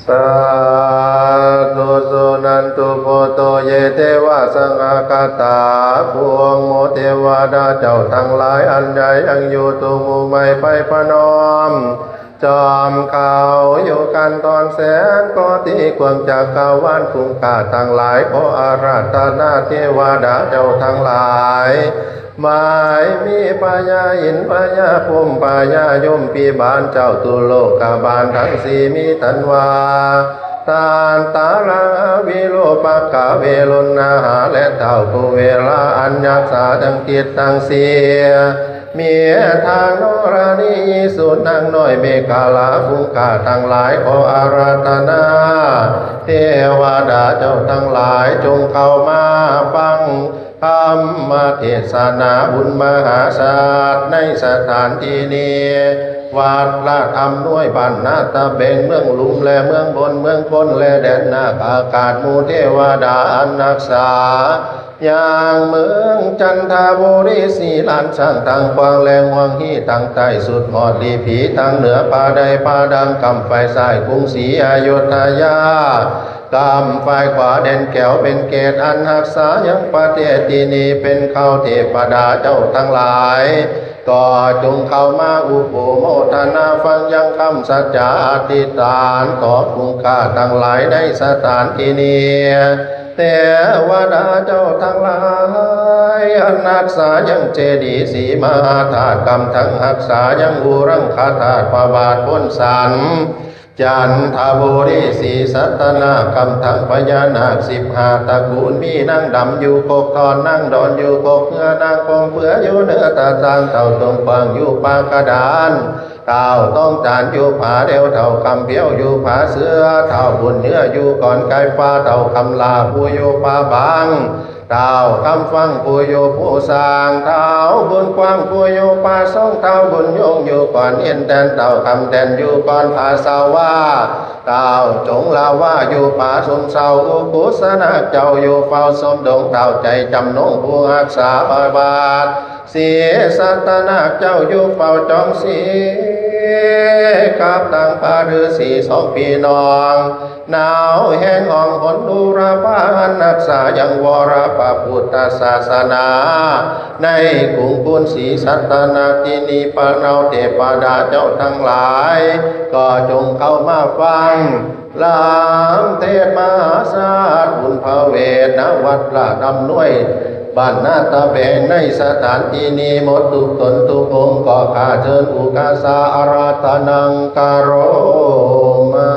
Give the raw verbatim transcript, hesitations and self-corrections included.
สาธุ สุนันตุ โพโต เย เทวา สหากตา พวกหมู่เทวดาเจ้าทั้งหลาย อันใดยังอยู่ทุกหมู่ไม่ไปพนม จอมเขาอยู่กันตอนแสนก็ที่กวางจักรวาล คุ้มค่าทั้งหลาย ขออาราธนาเทวดาเจ้าทั้งหลาย หมายมีพญาอินทร์ พญาพรหม พญายมพิบาล เจ้าตุโลกบาลทั้งสี่ มีทันวา ทันตารา วิโรปกา เวรุณาหา และเท้ากุเวรา อันรักษาทั้งทิศทั้งสี่ มีทางนรณี สุดนางน้อยเมขลา คุ้มค่าทั้งหลาย ขออาราธนา เทวดาเจ้าทั้งหลาย จงเข้ามาฟัง ธรรมเทศนาบุญมหาศาสตร์ในสถานที่นี้ วัดลาดอำนวย บ้านนาตะแบง เมืองลุมและเมืองบน เมืองพลและแดนนาค อากาศหมู่เทวดาอันรักษา อย่างเมืองจันทบุรี สีลานช้างทางกว้างและห่วงฮีทางใต้สุดหอดลีผีทางเหนือ ป่าใดป่าดังกำไฟซ้ายกรุงศรีอยุธยา กำฝ่ายขวาแดนแก้วเป็นเกตอันรักษายังประเทศที่นี้เป็นเขาเทพดาเจ้าทั้งหลาย ก็จงเข้ามาอุปโภคโมทนาฟังยังคำสัจจะอธิษฐาน ขอคุ้มค่าทั้งหลายในสถานที่นี้ เทวดาเจ้าทั้งหลาย อันรักษายังเจดีย์ศรีมหาธาตุกำทั้งรักษายังอุรังคธาตุพระบาทพ้นสัน จันทบุรีศรีสัตนากำทั้งพญานาคสิบห้าตระกูล มีนางดำอยู่กกทอน นางดอนอยู่กกเฮือ นางคงเปืออยู่เหนือตาจาง เต่าตรงกวางอยู่ปากกระดาน เต่าต้องจานอยู่ผาเดียว เต่าคำเพียวอยู่ผาเสือ เต่าบุญเนื้ออยู่ก่อนไก่ฟ้า เต่าคำลาผู้อยู่ผาบาง เต่าคำฟังผู้อยู่ผู้สร้าง เต่าบุญกว้างผู้อยู่ป่าสง เต่าบุญยงอยู่ก่อนอินแดน เต่าคำแดนอยู่ก่อนผาสาวา เต่าจงลาวาอยู่ป่าสุมเศร้า อุกุสนาเจ้าอยู่เฝ้าสมดง เต่าใจจำนงผู้รักษาพระบาท ศรีสัตนาคเจ้าอยู่เฝ้าจอมศรี กับตังพระฤาษีสองพี่น้อง หนาวแห้งห้องหนดูรพานักษายังวรพระพุทธศาสนา ในกรุงกุนศรีสัตนาคที่นี้ปะเนาเทพดาเจ้าทั้งหลาย ก็จงเข้ามาฟัง ลามเทศมหาศาสตร์บุญพระเวทณวัดลาดอำนวย บ้านนาตะแบงในสถานที่นี้หมดทุกตนทุกองค์ ก็ข้าเชิญอุกาสาอาราธนังกะโรมา